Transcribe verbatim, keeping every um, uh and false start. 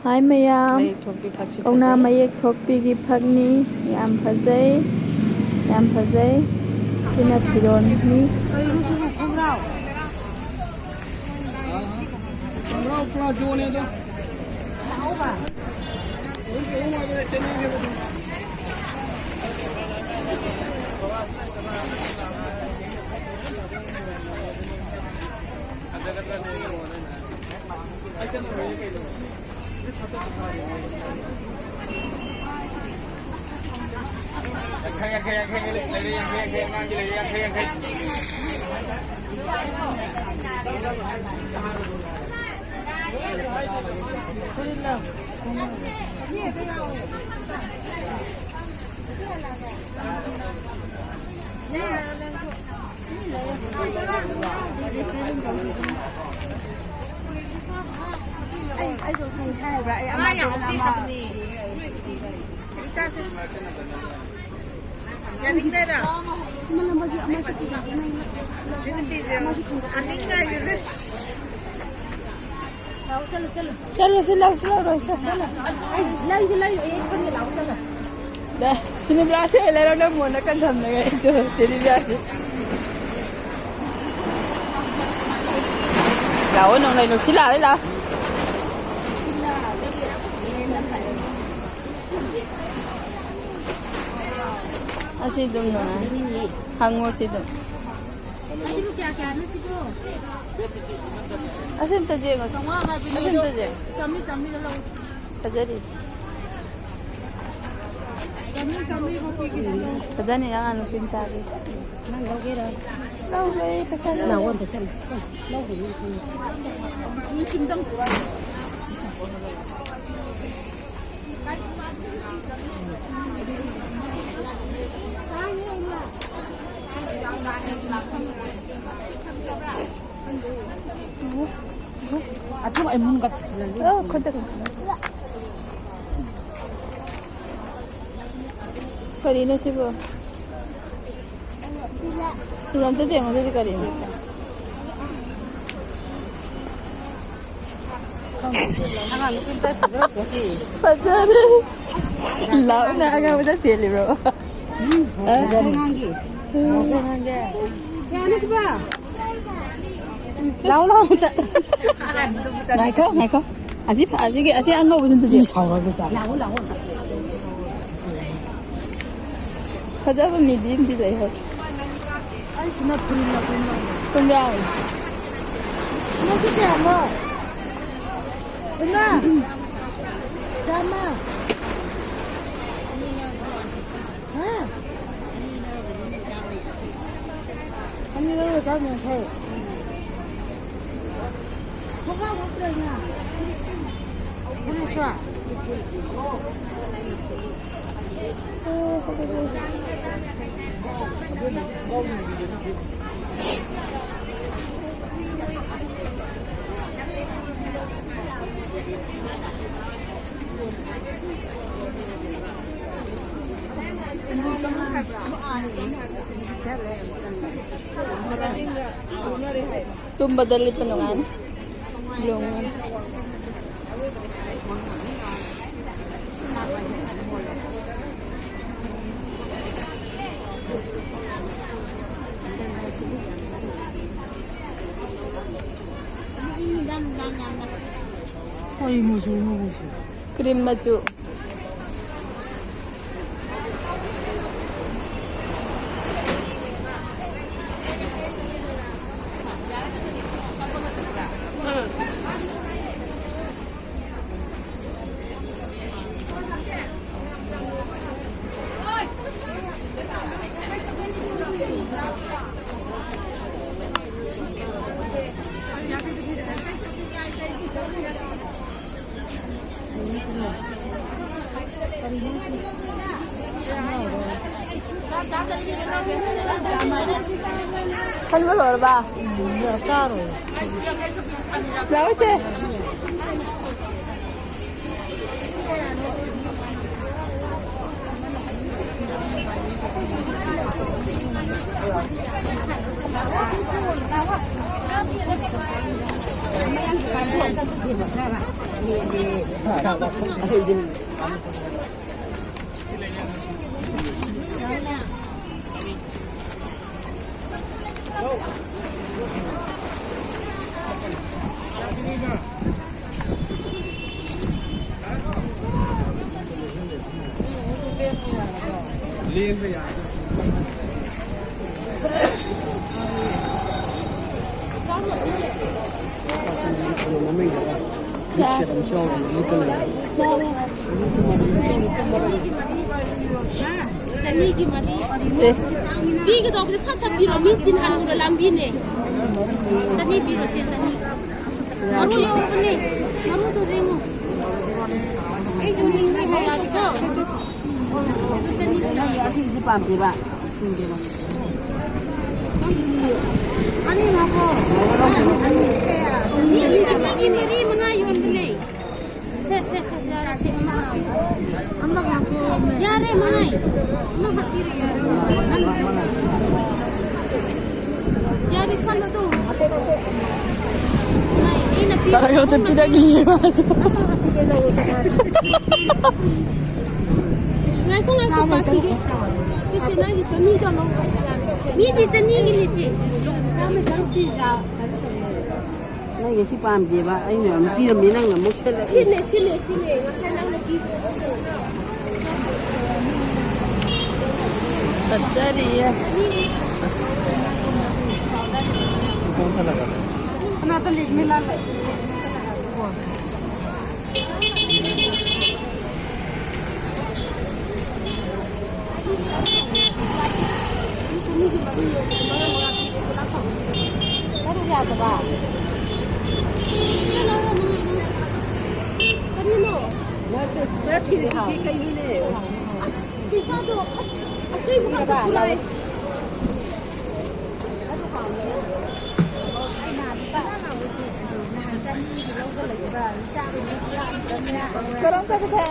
ꯍꯥꯏ ꯃꯌꯥꯝ, ꯃꯌꯦꯛ ꯊꯣꯛꯄꯤ ꯐꯛꯁꯤ ꯀꯧꯅꯥ ꯐꯖꯩ꯫ ꯃꯌꯦꯛ ꯊꯣꯛꯄꯤꯒꯤ ꯐꯛꯅꯤ꯫ ꯌꯥꯝ ꯐꯖꯩ, ꯌꯥꯝ ꯐꯖꯩ꯫ ꯁꯤꯅ ꯐꯤꯔꯣꯟꯅꯤ꯫ ꯌꯥꯡꯈꯩ, ꯌꯥꯡꯈꯩ, ꯌꯥꯡꯈꯩ, ꯂꯩꯔꯦ, ꯌꯥꯡꯈꯩ, ꯌꯥꯡꯈꯩ, ꯑꯉꯥꯡꯒꯤ ꯂꯩꯔꯦ, ꯌꯥꯡꯈꯩ, ꯌꯥꯡꯈꯩ꯫ ꯃꯥ ꯌꯥꯝ ꯄꯤꯛꯈ꯭ꯔꯕꯅꯤ꯫ ꯌꯥꯅꯤꯡꯗꯦꯗ꯫ ꯁꯤ ꯅꯨꯄꯤꯁꯦ ꯈꯟꯅꯤꯡꯉꯥꯏꯁꯤꯗꯤ꯫ ꯆꯠꯂꯨꯁꯤ, ꯂꯧꯁꯨ ꯂꯧꯔꯣꯏꯁꯦ꯫ ꯂꯩꯁꯨ ꯂꯩꯔꯣꯏ, ꯑꯩ ꯈꯪꯉꯦ, ꯂꯥꯛꯑꯣ, ꯆꯠꯂꯣ꯫ ꯗꯦ, ꯁꯤ ꯅꯨꯄꯥ ꯑꯁꯦꯡꯕ ꯂꯩꯔꯝꯗꯧ ꯃꯣꯟꯗ ꯀꯟꯊꯝꯂꯒ ꯑꯩꯗꯣ ꯇꯦꯗꯤ ꯕꯤꯌꯥꯔꯁꯦ꯫ ꯂꯥꯛꯑꯣ, ꯅꯣꯡꯂꯩ ꯅꯨꯡꯁꯤꯠ ꯂꯥꯛꯑꯣ, ꯂꯥꯛꯑꯣ꯫ ꯑꯁꯤ ꯑꯗꯨꯝ ꯅꯨꯡꯉꯥꯏ꯫ ꯍꯪꯉꯣ ꯁꯤ ꯑꯗꯨꯝ꯫ ꯑꯁꯤꯕꯨ ꯀꯌꯥ ꯀꯌꯥꯅꯣ ꯁꯤꯕꯨ? ꯑꯁꯤ ꯑꯝꯇ ꯌꯦꯡꯉꯣ꯫ ꯆꯥꯝꯃꯉꯥ ꯍꯥꯏꯕꯅꯦ ꯑꯁꯤ ꯑꯝꯇ ꯑꯗꯣ꯫ ꯌꯦꯡꯉꯣ꯫ ꯆꯥꯝꯃꯔꯤ, ꯆꯥꯝꯃꯔꯤꯗ ꯂꯧ꯫ ꯐꯖꯔꯤ꯫ ꯆꯥꯝꯃꯔꯤ, ꯆꯥꯝꯃꯔꯤꯐꯥꯎ ꯄꯤꯒꯦ꯫ ꯐꯖꯅꯤ, ꯑꯉꯥꯡ ꯅꯨꯄꯤ ꯃꯆꯥꯒꯤ꯫ ꯅꯪ ꯂꯧꯒꯦꯔꯣ? ꯂꯧꯔꯣꯏ, ꯄꯩꯁꯥ ꯑꯁ, ꯂꯧꯔꯣꯏ꯫ ꯅꯥꯎ ꯑꯝꯇ ꯆꯠꯂꯨ꯫ ꯆꯠꯂꯨ, ꯂꯧꯔꯨ꯫ ꯁꯤ ꯆꯨꯝꯗꯪ꯫ ꯑꯆꯧ ꯑꯩ ꯃꯨꯟ ꯀꯞ ꯑ, ꯈꯨꯠꯇ ꯀꯩꯅꯣ꯫ ꯀꯔꯤꯅꯣ ꯁꯤꯕꯣ? ꯁꯤꯗ ꯑꯝꯇ ꯌꯦꯡꯉꯣ, ꯁꯤꯁꯦ ꯀꯔꯤꯅꯣ? ꯐꯖꯔꯦ꯫ ꯂꯥꯎꯅ ꯑꯉꯥꯡꯕꯗ ꯆꯦꯜꯂꯤꯕ꯭ꯔꯣ? ꯎꯝ, ꯐꯖꯔꯦ꯫ ꯂꯥꯎ, ꯂꯥꯎ, ꯑꯝꯇ꯫ ꯉꯥꯏꯈꯣ, ꯉꯥꯏꯈꯣ꯫ ꯑꯁꯤ ꯐ-, ꯑꯁꯤꯒꯤ, ꯑꯁꯤ ꯑꯉꯧꯕꯁꯤꯅ ꯁꯤ ꯁꯥꯎꯔꯒ ꯆꯥ꯫ ꯐꯖꯕ ꯃꯤꯗꯤ ꯑꯃꯗꯤ ꯂꯩ ꯍꯥꯏ꯫ ꯑꯩꯁꯤꯅ ꯐꯨꯜꯂ ꯐꯨꯜꯂ꯫ ꯀꯨꯝꯕ꯭ꯔꯥ? ꯃꯁꯤ ꯀꯌꯥꯅꯣ? ꯏꯃꯥ! ꯆꯥꯝꯃ꯫ ꯍꯥ? ꯑꯅꯤ ꯂꯧꯔꯒ ꯆꯥꯝ ꯌꯥꯡꯈꯩ꯫ ꯈꯣꯡꯒ꯭ꯔꯥꯎ ꯅꯠꯇ꯭ꯔꯣ ꯏꯃꯥ? ꯐꯨꯔꯤꯠꯁꯨ? ꯇꯨꯝꯕꯗ ꯂꯤꯠꯄ ꯅꯨꯡꯉꯥꯏꯅꯤ꯫ ꯂꯣꯡ꯫ ꯀꯔꯤ ꯃꯆꯨꯅꯣ ꯃꯣꯏꯁꯦ? ꯀ꯭ꯔꯤꯝ ꯃꯆꯨ꯫ ꯈꯟꯕ ꯂꯣꯏꯔꯕ? ꯎꯝ, ꯆꯥꯔꯣꯏ꯫ ꯂꯥꯛꯑꯣ, ꯏꯆꯦ꯫ ꯆꯅꯤꯒꯤ ꯃꯔꯤ꯫ ꯄꯤꯒꯗꯧꯕꯗꯤ ꯁꯠ ꯁꯠ ꯄꯤꯔꯣ, ꯃꯤ ꯆꯤꯟꯍꯜꯂꯨꯔꯣ ꯂꯝꯕꯤꯅꯦ꯫ ꯆꯅꯤ ꯄꯤꯔꯣ ꯁꯦ, ꯆꯅꯤ꯫ ꯃꯔꯨ ꯌꯧꯔꯕꯅꯦ꯫ ꯃꯔꯨꯗꯣ ꯌꯦꯡꯉꯨ꯫ ꯑꯩꯁꯨ ꯅꯤꯡꯕ ꯌꯥꯗꯦꯀꯣ꯫ ꯅꯪꯒꯤ ꯑꯁꯤꯁꯤ ꯄꯥꯝꯗꯦꯕ꯫ ꯃꯤ ꯃꯔꯤ ꯃꯉꯥ ꯌꯣꯟꯕꯅꯦ꯫ ꯁꯦ, ꯁꯦ, ꯁꯦ, ꯌꯥꯔꯦ, ꯁꯦ, ꯑꯃ ꯍꯥꯞꯄꯤꯔꯣ꯫ ꯌꯥꯔꯦ, ꯃꯉꯥꯏ꯫ ꯑꯃ ꯍꯥꯞꯄꯤꯔꯣ, ꯌꯥꯔꯦ꯫ ꯌꯥꯔꯦ, ꯁꯥꯜꯂꯣ ꯑꯗꯨꯝ꯫ ꯉꯥꯏ, ꯑꯩꯅ ꯄꯤꯔꯣ꯫ ꯇꯔꯥ ꯌꯧꯗ ꯄꯤꯔꯛꯂꯤꯌꯦ ꯃꯥꯁꯨ꯫ ꯉꯥꯏꯈꯣ, ꯉꯥꯏꯈꯣ, ꯄꯥꯈꯤꯒꯦ꯫ ꯁꯤ, ꯁꯤ, ꯅꯪꯒꯤ ꯆꯅꯤꯗꯣ ꯂꯧ꯫ ꯃꯤꯗꯤ ꯆꯅꯤꯒꯤꯅꯤ ꯁꯤ꯫ ꯅꯪꯒꯤ ꯁꯤ ꯄꯥꯝꯗꯦꯕ, ꯑꯩꯅ ꯑꯃꯨꯛ ꯄꯤꯔꯝꯃꯦ, ꯅꯪꯅ ꯑꯃꯨꯛ ꯁꯤꯜꯂꯛꯑꯦ꯫ ꯁꯤꯅꯦ, ꯁꯤꯅꯦ, ꯁꯤꯅꯦ, ꯉꯁꯥꯏ ꯅꯪꯅ ꯄꯤꯕꯗꯣ ꯁꯤꯅꯦ꯫ ꯐꯖꯔꯤꯌꯦ꯫ ꯀꯅꯥꯇ ꯂꯤꯛꯃꯤ ꯂꯥꯜꯂꯦ꯫ ꯇꯔꯨꯛ ꯌꯥꯗꯕ? ꯀꯔꯤꯅꯣ? ꯄꯨꯔꯥ ꯁꯤꯔꯦ ꯍꯥꯎ꯫ ꯀꯩꯅꯣꯅꯦ? ꯑꯁ, ꯄꯩꯁꯥꯗꯣ ꯑꯆꯣꯏꯕ ꯉꯥꯛꯇ ꯄꯨꯔꯛꯑꯦ꯫ ꯀꯔꯝ ꯆꯠꯄꯁꯦ?